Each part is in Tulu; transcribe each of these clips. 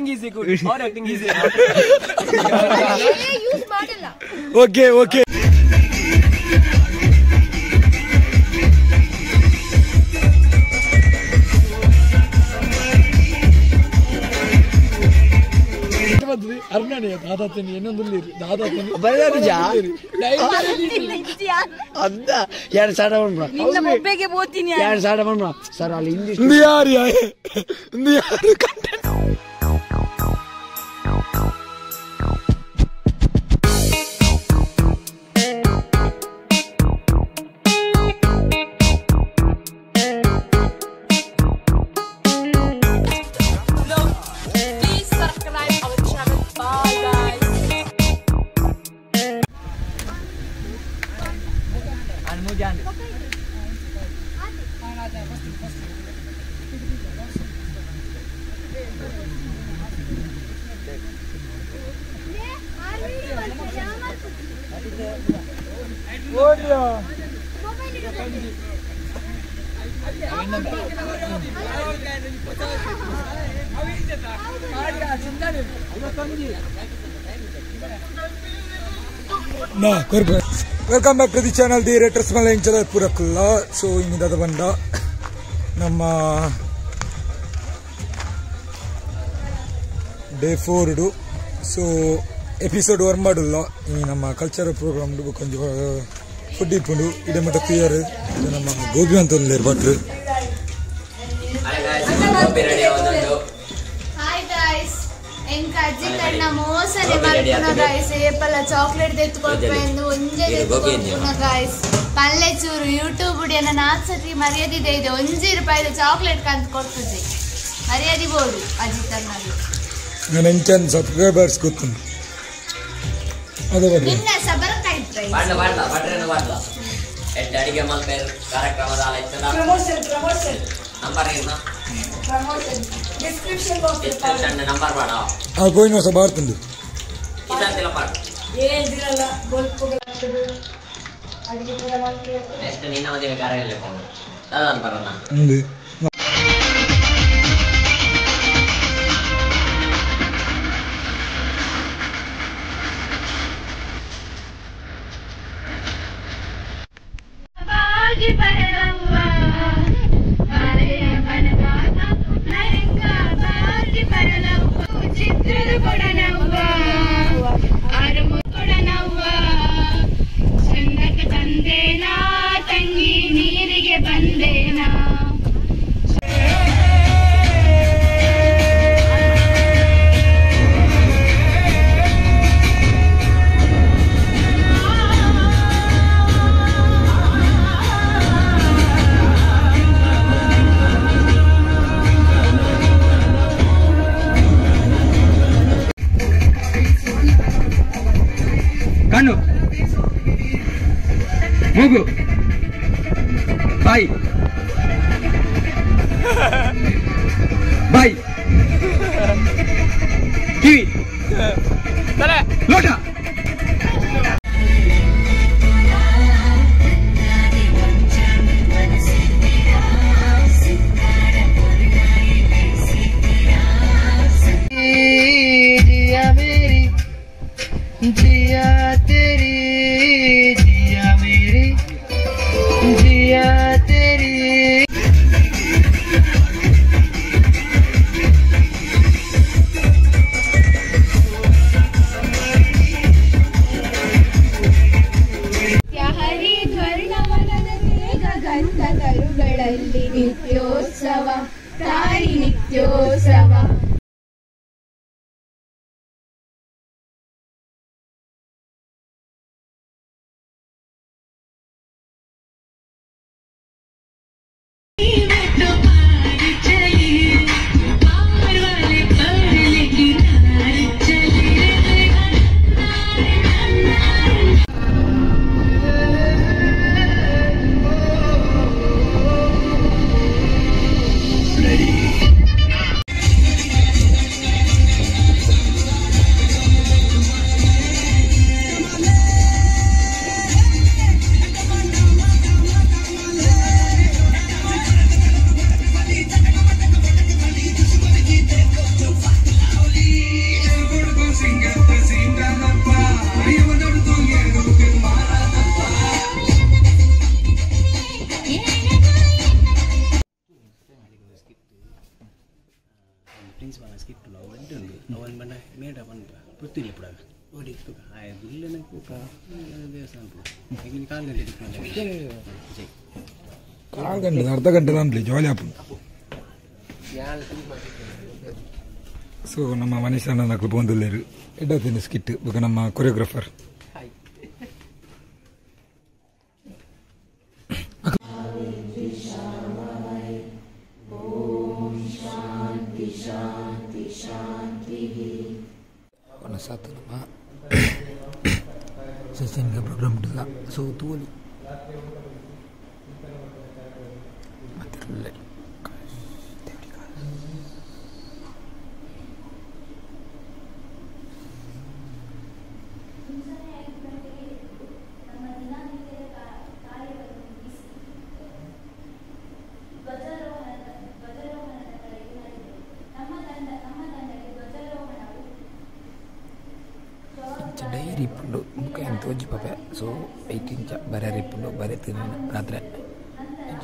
Acting is good. Our acting is use ಮಾಡಲ್ಲ. Okay okay. ಅರ್ಣಾಣಿ ದಾದಾತನಿ ಇನ್ನೊಂದು ದಾದಾತನಿ ಅದ್ದ ಎರಡು ಸಾಡ ಬಂದ್ರ ನಿನ್ನ ಮೊಬ್ಬೆಗೆ ಬೋತೀನಿ. ಎರಡು ಸಾಡ ಬಂದ್ರ ಸರ್ ಅಲ್ಲಿ ಹಿಂದಿ ಯಾರು ಯಾರು content. Please subscribe our channel. Bye guys. ನಾ ಕೊರ್ಬೆ. Welcome back to the channel the ರೇಟರ್ಸ್ ಮಲೆ ಇಂಚದ ಪೂರಕ್ಕಲ್ಲ. ಸೊ ಇನ್ನಿದಾದ ಬಂದ ನಮ್ಮ ಡೇ 4 ಸೊ ಎಪಿಸೋಡ್ 1 ಮಾಡಲ್ಲ. ಈ ನಮ್ಮ ಕಲ್ಚರಲ್ ಪ್ರೋಗ್ರಾಮ್ ಕೊಂಚ ಫುಡ್ ಇಪ್ಪುಂಡು ಇಡೆ ಮಟ್ಟ ಕ್ಲಿಯರ್. ಇದು ನಮ್ಮ ಗೋಬಿ ಅಂತ ಭಟ್ರು. ಹಾಯ್ ಗೈಸ್, ಎಂಕ ಅಜ್ಜಿ ಕಣ್ಣ ಮೋಸನೆ ಮಲ್ಪುನ ಗೈಸ್. ಏಪಲ ಚಾಕ್ಲೇಟ್ ತೆತ್ತುಕೊಳ್ಪೆಂದು ಒಂಜೆ ತೆತ್ತುಕೊಳ್ಪುನ ಗೈಸ್. ಪಲ್ಲೆ ಚೂರು ಯೂಟ್ಯೂಬ್ ಉಡಿಯನ ನಾಲ್ಕು ಸತಿ ಮರ್ಯಾದೆ ಇದೆ. ಒಂಜಿ ರೂಪಾಯಿದ ಚಾಕ್ಲೇಟ್ ಕಂತ ಕೊಡ್ತದೆ ಮರ್ಯಾದೆ ಬೋಡು ಅಜ್ಜಿ ತನ್ನದು. ನಾನು ಎಂಚನ್ ಸಬ್ಸ್ಕ್ರೈಬರ್ಸ್ ಗೊತ್ತುಂಟು ಅದೇ ಬಗ್ಗೆ ನಿನ್ನ ಸಬರಕಾಯ್ತು. ಬಾಡ್ಲ ಬಾಡ್ಲ ಬಟ್ರೇನು ಬಾಡ್ಲ ಎಡ್ಡೆ ಅಡಿಗೆ ಮಲ್ಪೇರು ಕಾರ್ಯಕ್ರಮದ ಆಲೈತದ ಪ್ರಮೋಷನ್ ಪ್ರಮೋಷನ್ ನಂಬರ್ ಏನ promotion description box. Description number ಬಾಡ. ಆ ಗೋಯಿನ ಹೊಸ ಬಾರ್ತುಂಡು ಇದಂತಿಲ್ಲ ಪಾಡ್. ಏನ್ ದಿನಲ್ಲ ಗೋಲ್ಪುಗಳ ಅಡಿಗೆ ಕೂಡ ಮಾಡ್ತೀವಿ. ನೆಕ್ಸ್ಟ್ ನಿನ್ನ ಮದುವೆ ಕಾರ್ಯ ದಾದನ್ ಬರೋಣ. ఉంది. ತಂದೇನಾ ತಂಗಿ ನೀರಿಗೆ ಬಂದೇನಾ. ಕಣ್ಣು ಮೂಗು ಬಾಯಿ ಬಾಯಿ ಕಿವಿ ಲೋಟ. जिया मेरी जिया तेरी जिया मेरी जिया तेरी. ಗಂಧ ತರುಗಳಲ್ಲಿ ನಿತ್ಯೋತ್ಸವ ತಾರಿ ನಿತ್ಯೋತ್ಸವ. Ready. ಕಾಲು ಗಂಟೆ ಅರ್ಧ ಗಂಟೆ ಅಂದ್ಲಿ ಜಾಲಿ ಆಪು. ಸೊ ನಮ್ಮ ಮನೀಶ್ ಅಣ್ಣನಕ್ಲು ಪೋಂದುಲ್ಲೇರು ಎಡ್ಡಾತಿನ ಸ್ಕಿಟ್ ಬೊಕ ನಮ್ಮ ಕೊರಿಯೋಗ್ರಾಫರ್. ಸಾತು ನಮ್ಮ ಶೈಕ್ಷಣಿಕ ಪ್ರೋಗ್ರಾಮ್ ಉಂಟಲ್ಲ. ಸೊ ತೂಲಿ ಮತ್ತೆ ಡೈರಿ ಇಪ್ಪುಂಡು ಬುಕ್ಕ ಎಂತ ಒಂಜಿ ಪಾಪೆ. ಸೊ ಐಟ್ ಇಂಚ ಬರೆ ಇಪ್ಪುಂಡು ಬರೆ ತಿನ್ನ ರಾತ್ರೆ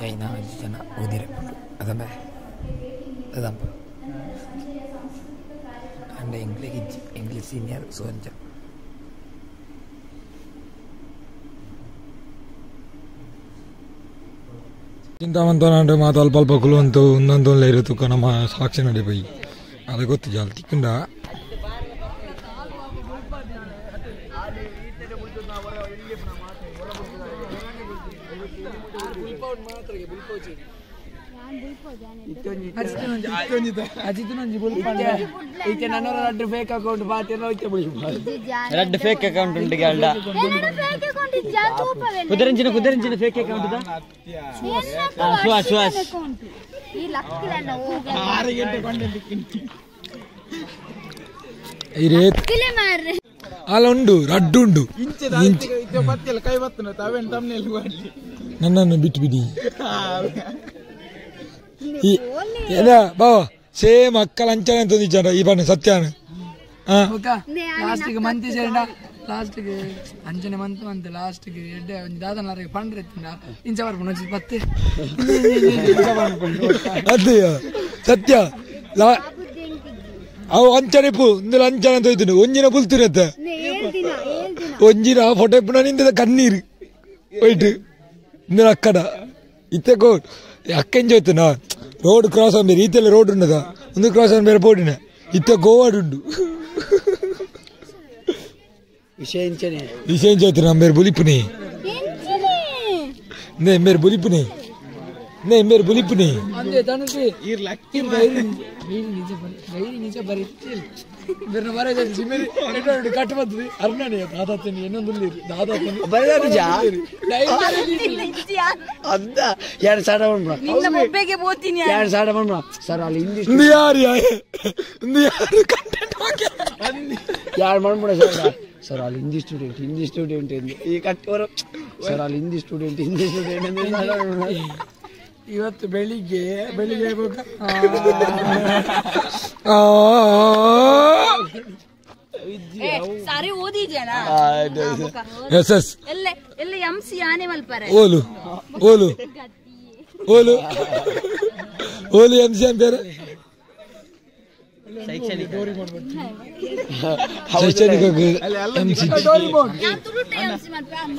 ಐನ ಅಜ್ಜಿ ಜನ ಓದಿರಪ್ಪುಂಡು ಅದಮ್ಮ ಅದಪ್ಪ and English English senior. So ಅಂಚ ಚಿಂತಾಮಂತ ಮಾತು ಅಲ್ಪ ಅಲ್ಪ ಕುಲುವಂತು ಒಂದೊಂದು ಇರುತ್ತುಕ ನಮ್ಮ ಸಾಕ್ಷಿ ನಡೆ ಪೋಯಿ ಅದು ಗೊತ್ತು ಜಾಲ್ ತಿಕ್ಕುಂಡ. ಫೇಕ್ ಅಕೌಂಟ್ ಉಂಟು ಕುದರಂಚಿನ ಕುದರಂಚಿನ ಫೇಕ್ ಅಕೌಂಟ್ ಸುಹಾಸ್ ಅಲ್ಲ ಉಂಡು ರಡ್ಡು ಉಂಡು ನನ್ನನ್ನು ಬಿಟ್ಟು ಬಿಡಿ ಬಾವ ಸೇಮ್ ಅಕ್ಕಲ ಅಂಚನೆ ಅಂತ ನಿಜ ಈ ಬಣ್ಣ ಸತ್ಯಾನ. ಲಾಸ್ಟಿಗೆ ಮಂತಿ ಸೇರಂಡ ಲಾಸ್ಟಿಗೆ ಅಂಚನೆ ಮಂತ್ ಮಂತ್ ಲಾಸ್ಟಿಗೆ ಎಡ್ಡೆ ಒಂಜಿ ದಾದನಾರಿಗೆ ಪಂಡ್ರೆ ಇತ್ತಿಂಡ ಇಂಚ ಬರ್ಪುಂಡು ಒಂಜಿ ಪತ್ತೆ ಅದೇ ಸತ್ಯ. ಅವು ಅಂಚನೆ ಪೂ ಇಂದಲ ಅಂಚನೆ ಅಂತ ಹೋಯ್ತು ಒಂಜಿನ ಬುಲ್ತಿರತ್ತ ಒಂಜಿನ ಫೋಟೋ ಇಪ್ಪುನ ನಿಂದ ಕಣ್ಣೀರು ಹೋಯ್ತು ಇಂದಲ ಅಕ್ಕಡ ಇತ್ತೆ ಕೋ ಅಕ್ಕ ಎಂಜ ಹೋಯ್ತು ರೋಡ್ ಕ್ರಾಸ್ ಆನ್ ಬೇರೆ ಈತೆಲ್ಲ ರೋಡ್ ಉಂಡದ ಒಂದು ಕ್ರಾಸ್ ಆನ್ ಬೇರೆ ಪೋಡಿನ ಇತ್ತ ಗೋವಾಡ್ ಉಂಡು ವಿಷಯ ಇಂಚನೆ ವಿಷಯ ಎಂಚ ಹೋಯ್ತು ನಮ್ಮ ಬೇರೆ ಬುಲಿಪುನಿ ನೇ ಮೇರೆ ಬುಲಿಪುನಿ ನೇ ಮೇರೆ ಬುಲಿಪುನಿ ಅಂದೆ ತನುಷಿ ಈರ್ ಲಕ್ಕಿ ಬೈರಿ ನಿಜ ಬರಿ ನಿಜ ಬರಿ ಬೇರೆ ಬರ ಜಿಮೇರಿ ಎಡ್ಡು ಕಟ್ ಬರ್ತದೆ ಅರ್ಣನೆ ದಾದಾತನಿ ಇನ್ನೊಂದು ದಾದಾತನಿ ಬರದಾರುಜಾ ಅಂದ ಯಾರು ಸಾಡ ಬಂದ್ರ ನಿನ್ನ ಒಬ್ಬೆಗೆ ಬೋತೀನಿ ಯಾರು ಸಾಡ ಬಂದ್ರ ಸರ್ ಅಲ್ಲಿ ಹಿಂದಿ ಇಂದು ಯಾರು ಇಂದು ಯಾರು ಕಂಟೆಂಟ್ ಹಾಕಿ ಯಾರು ಮಾಡ್ಬಿಡ ಸರ್ ಸರ್ ಅಲ್ಲಿ ಹಿಂದಿ ಸ್ಟೂಡೆಂಟ್ ಹಿಂದಿ ಸ್ಟೂಡೆಂಟ್ ಎಂದು ಈ ಕಟ್ಟೋರು ಸರ್ ಅಲ್ಲಿ ಹಿಂದಿ ಸ್ಟೂಡೆಂಟ್ ಹಿಂದಿ ಸ್ಟೂಡೆಂಟ್ ಅಂದ್ರೆ ಇವತ್ತು ಬೆಳಿಗ್ಗೆ ಬೆಳಿಗ್ಗೆ ಸಾರಿ ಓದಿದ್ಯಲ್ಲ ಎಸ್ ಎಸ್ ಎಲ್ಲ ಎಲ್ಲ ಎಂ ಸಿ ಆನೆ ಮಲ್ಪರೆ ಓಲು ಓಲು ಓಲು ಓಲು ಎಂ ಸಿ ಅಂತಾರೆ ಶೈಕ್ಷಣಿಕ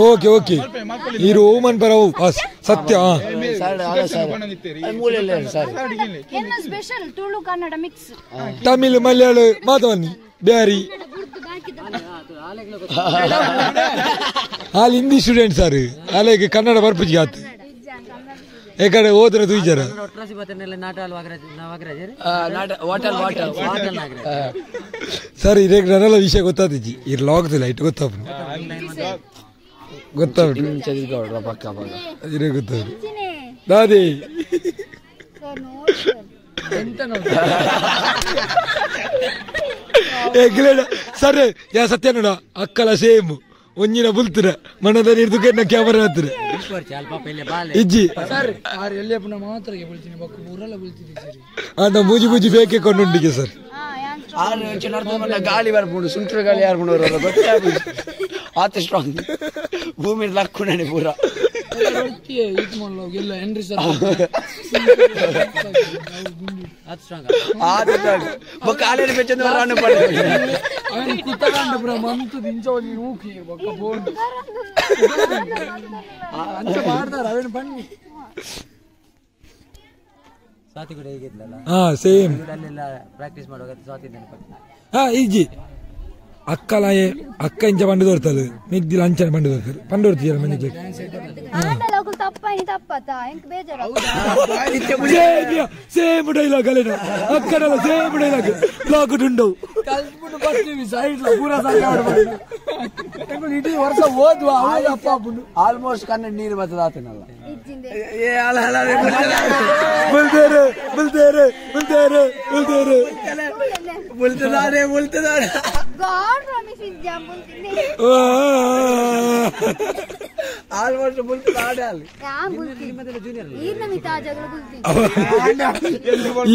ಓಕೆ ಓಕೆ ಈ ರೋಮನ್ ಪರವು ಸತ್ಯ ಸ್ಪೆಷಲ್ ತುಳು ಕನ್ನಡ ಮಿಕ್ಸ್ ತಮಿಳು ಮಲಯಾಳ ಮಾತವನ್ನಿ ಬ್ಯಾರಿ ಅಲ್ಲಿ ಹಿಂದಿ ಸ್ಟೂಡೆಂಟ್ ಸರ್ ಅಲ್ಲಿಗೆ ಕನ್ನಡ ಬರ್ಪುಜಿ ಆತು ಏಕಡೆ ಓದ್ರ ತುಜಾರ ಸರ್ ಇದೇ ನನ್ನೆಲ್ಲ ವಿಷಯ ಗೊತ್ತಾತಿಜಿ ಈ ಲಾಗ್ ಲೈಟ್ ಗೊತ್ತಾಪ ಗೊತ್ತಾಗ್ಬಿಟ್ಟು ಇರೇ ಗೊತ್ತಾಗ್ಬಿಟ್ಟು ದಾದಿ ಸರ್ ಯಾ ಸತ್ಯ ನೋಡ ಅಕ್ಕಲ ಸೇಮ್ ಒಂಜಿನ ಬುಲ್ತಿರ ಮನದ ನೀರ್ದು ಕ್ಯಾಮರಾ ಹತ್ತಿರ ಇಜ್ಜಿ ಅಂತ ಮೂಜಿ ಮೂಜಿ ಬೇಕೆ ಕೊಂಡುಂಡಿಗೆ ಸರ್ ಗಾಳಿ ಬರ್ಪುಂಡು ಸುಂಟ್ರ ಗಾಳಿ ಯಾರು ಗೊತ್ತಾಗ ಆತ ಸ್ಟ್ರಾಂಗ್ ಭೂಮಿ ಲಕ್ಕುಣೆ ಪೂರ Swati ಕೂಡ ಹೇಗಿದ್ಲಲ್ಲ? ಹಾ ಸೇಮ್ ಅಲ್ಲೆಲ್ಲ ಪ್ರಾಕ್ಟೀಸ್ ಮಾಡುವಾಗ ಸ್ವಾತಿ ನೆನಪು. ಹಾ ಈಜಿ ಅಕ್ಕಲಾಯೆ ಅಕ್ಕ ಇಂಚ ಪಂಡು ತೋರ್ತಾಳೆ ಮೆಗ್ದಿಲ ಅಂಚನೆ ಪಂಡು ತೋರ್ತಾರೆ ಪಂಡು ತೋರ್ತೀಯಲ್ಲ ಮನೆಗೆ. ಸೇಮ್ ಡೈಲಾಗ್ ಅಲ್ಲೇನ ಅಕ್ಕನಲ್ಲ same dialogue block ಉಂಡವು ಇಡೀ ವರ್ಷ ಓದುವ ಆಲ್ಮೋಸ್ಟ್ ಕನ್ನಡ ನೀರು ಬರ್ತದ ಆತನಲ್ಲ. ಬುಲ್ದೇರೆ ಬುಲ್ದೇರೆ ಬುಲ್ದೇರೆ ಬುಲ್ದೇರೆ ಬುಲ್ತದಾರೆ ಬುಲ್ತದಾರೆ ಆಲ್ಮೋಸ್ಟ್ ಬುಲ್ತದಾರೆ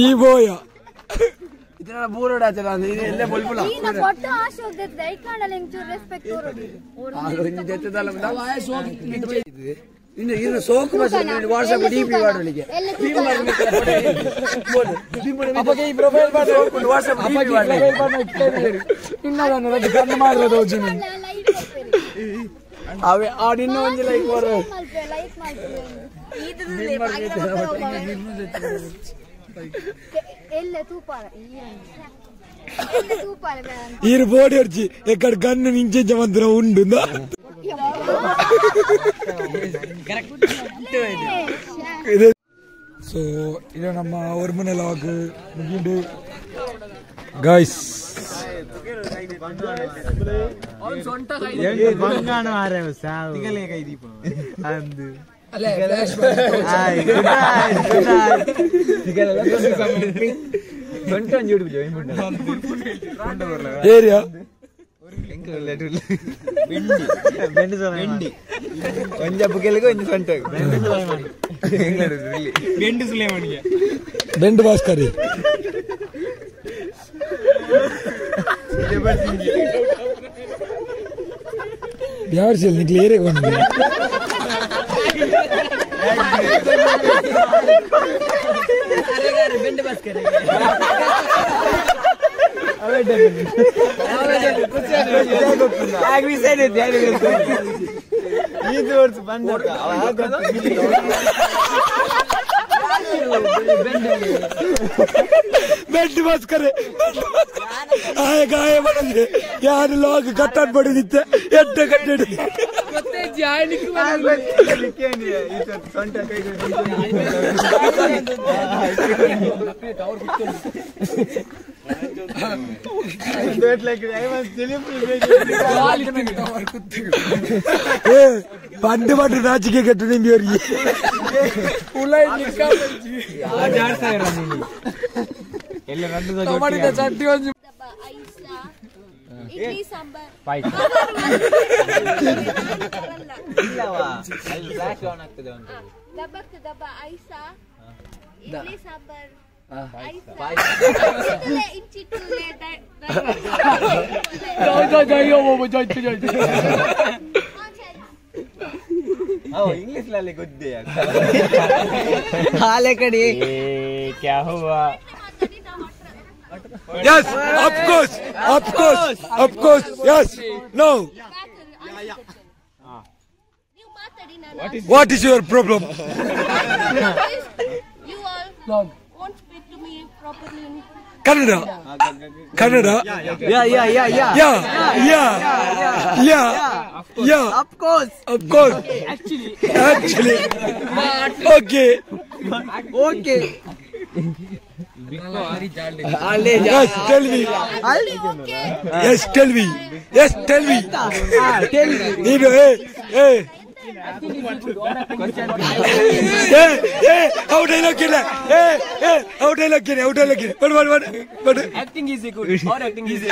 ಈ ಬೋಯ ಇದನ್ನ ಬೂರೋಡ್ ಆಚರ ಎಲ್ಲೇ ಬುಲ್ಬುಲ ಇನ್ನು ಇನ್ನು ಸೋಕು WhatsApp D P ಮಾಡಲಿಕ್ಕೆ WhatsApp D P ಅವೇ ಆ ನಿನ್ನ ಒಂಜಿ ಲೈಕ್ ಬರೋ ಈರು ಬೋಡಿ ಅರ್ಜಿ ಎಕ್ಕಡ ಗನ್ನು ನಿಂಚೆ ಮಂತ್ರ ಉಂಡು. ಸೊ ಇದು ನಮ್ಮ ಒರ್ಮನೆ ಲಾಗ್ ಮುಗಿಂಡು ಗಾಯ್ಸ್. ಏರಿಯಾ ಬೆಂಡು ಭಾಸ್ಕರಿ ಯಾರು ನಿಕ್ಲಿ ಏರಿಯಾಗ ಬಂದಿದೆ. ಬೆಂಡು ಭಾಸ್ಕರ್ ಆಯ ಗಾಯ ಬಂದ್ರೆ ಯಾರು ಲಾಗ್ ಕಟ್ಟಾಡ್ ಬಡಿದಿತ್ತೆ ಎಟ್ಟ ಕಟ್ಟಡಿ పండు పండు నాచికే కట్టు నింపి ಇಡ್ಲಿ ಸಾಂಬಾರ್ ದಬ್ಬಕ್ ದಬ್ಬ ಐಸಾ ಇಡ್ಲಿ ಸಾಂಬಾರ್ ಇಂಗ್ಲಿಷ್ ನಲ್ಲಿ ಗೊದ್ದೆ ಹಾಲೆ ಕಡಿ ಕ್ಯಾ ಹುವಾ. Yes, of course, of course, of course, yes, no. What is your problem? You all won't speak to me properly in Kannada. Kannada. Yeah, yeah, yeah, yeah. Yeah, yeah, yeah, yeah. Of course. Of course. Actually. Actually. Okay. Okay. Yes, tell me. Yes, tell me. Yes, tell me. Tell me. Hey, hey. Hey, hey, how dialogue ಇಲ್ಲ. Hey, hey, how dialogue ಇಲ್ಲ, how dialogue ಇಲ್ಲ. But, but, but, but. Acting is good. Or acting is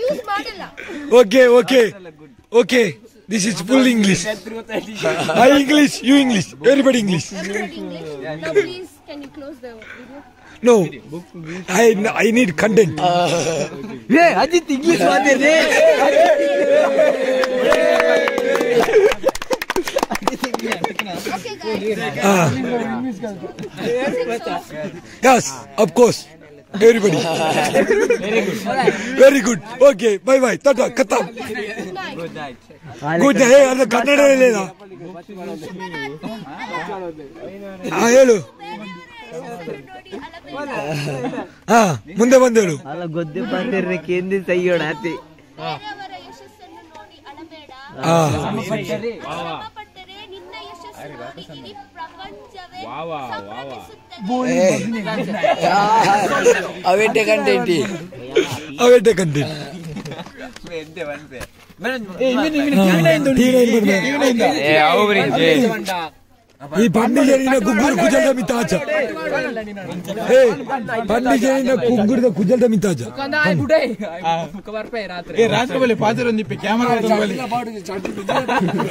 use ಮಾಡಲ್ಲ. Okay, okay. Okay. This is full English. I English, you English, everybody English. Everybody English. Now please, can you close the video? No, I need content. Hey, Ajit English ಮಾತಾಡಿ. Ajit English. Yes, of course. Everybody. Very good. Okay, bye bye. Tata, khatam. Good night. Good night. Hey, ಅದು ಕನ್ನಡ ಹೇಳಿಲ್ಲ. ಹಾ ಹೇಳು. ಹಾ ಮುಂದೆ ಬಂದು ಹೇಳು. ಅಲ್ಲ ಗೊದ್ದೆ ಬಂದಿರ್ರೆ ಕೇಂದ್ರ ಸೈಯೋಣ ಅತಿ. ಯಶಸ್ಸನ್ನು ನೋಡಿ ಅಳಬೇಡ. ಶ್ರಮಪಟ್ಟರೆ ನಿನ್ನ ಯಶಸ್ಸು ನೋಡಿ ಇಡೀ ಪ್ರಪಂಚವೇ ಸಂಭ್ರಮಿಸುತ್ತದೆ. ಅವೆಟ್ಟೆ ಕಂಟೆಂಟ್. ಅವೆಟ್ಟೆ ಕಂಟೆಂಟ್. ಈ ಪಂಡಿಜನಿನ ಕುಗ್ಗುರು ಕುಜಲ್ದ ಮಿತಾಚ. ಏ ಪಂಡಿಜನಿನ ಕುಗ್ಗುರದ ಕುಜಲ್ದ ಮಿತಾಚ.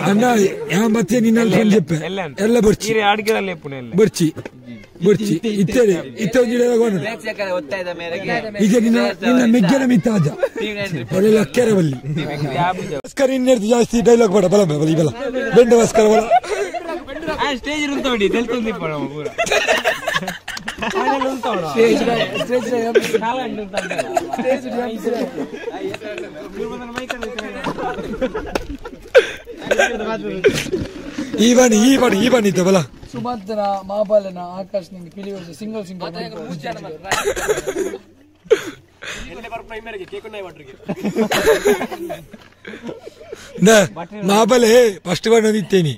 ಅಣ್ಣ ಮತ್ತೆ ನಿನ್ನ ಫೋನ್ చెప్పೆ ಎಲ್ಲ ಬರ್ಚಿ ಬರ್ಚಿ ಬರ್ಚಿ ಇತ್ತೇಳಿ ಇತ್ತೊಂದು ಈಗ ನಿನ್ನ ನಿನ್ನ ಮೆಗ್ಗೆನ ಮಿತ್ತಾಜ ಒಳ್ಳೆ ಅಕ್ಕೆರವಲ್ಲಿ ಭಾಸ್ಕರ್ ಇನ್ನೆರ್ದು ಜಾಸ್ತಿ ಡೈಲಾಗ್ ಬೇಡ ಬಲ ಬಲ ಬಲ ಬೆಂಡ ಭಾಸ್ಕರ ಬಲ ಸ್ಟೇಜ್ ಉಂಟು ಪೂರ ಈ ಬನ್ನಿ ಈ ಬನ್ನಿ ಈ ಬನ್ನಿ ಇತ್ತ ಬಲ ಸುಮಂತನ ಮಾಬಾಲನ ಆಕಾಶ್ ನಿಂಗೆ ಪಿಲಿ ವರ್ಷ ಸಿಂಗಲ್ ಸಿಂಗಲ್ ಮಾಬಲೆ ಫಸ್ಟ್ ಬಣ್ಣ ನಿತ್ತೇನಿ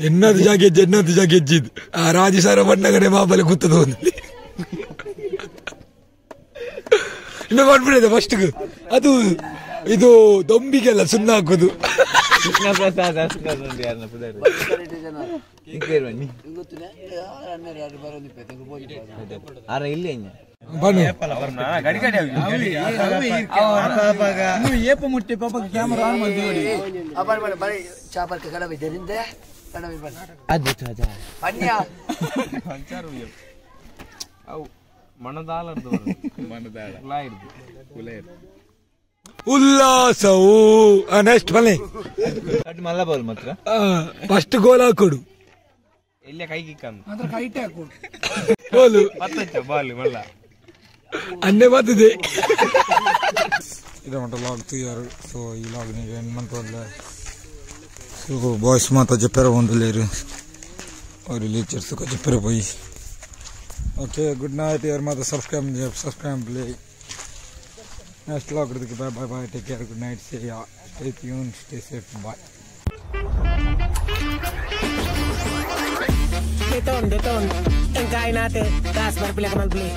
ಎನ್ನದು ಜಾಗ ಎನ್ನದು ಜಾಗ ಎಜ್ಜಿದ್ದು ಆ ರಾಜು ಸರ ಬಣ್ಣಗಡೆ ಮಾಬಲೆ ಕೂತದ ಒಂದು ಇನ್ನು ಮಾಡ್ಬಿಡಿದೆ ಫಸ್ಟ್ ಅದು ಇದು ದೊಂಬಿಗೆಲ್ಲ ಸುಣ್ಣ ಹಾಕುದು. ಕೃಷ್ಣ ಪ್ರಸಾದ್ ಉಲ್ಲಾಸವು ನೆಕ್ಸ್ಟ್ ಬನ್ನಿ ಫಸ್ಟ್ ಗೋಲ್ ಹಾಕೋಡು ಗೋಲು ಅನ್ನೇ ಬರ್ತದೆ. ಇದು ಮಟ್ಟ ಲಾಗ್ ತೂಯಾರು. ಸೊ ಈ ಲಾಗ್ ನೀವು ಏನು ಮಂತಲ್ಲ. ಸೊ ಬಾಯ್ಸ್ ಮಾತ చెప్పారు ఉండలేరు ಅವ್ರು టీచర్స్ చెప్పారు పోయి. Okay good night. ఎవరు మాత సబ్స్క్రైబ్ సబ్స్క్రైబ్ ప్లే నెక్స్ట్ లాగ్ bye bye bye take care good night say stay tune stay safe bye. Deton, deton. Ang kain natin. Taas, barpila ka malbili.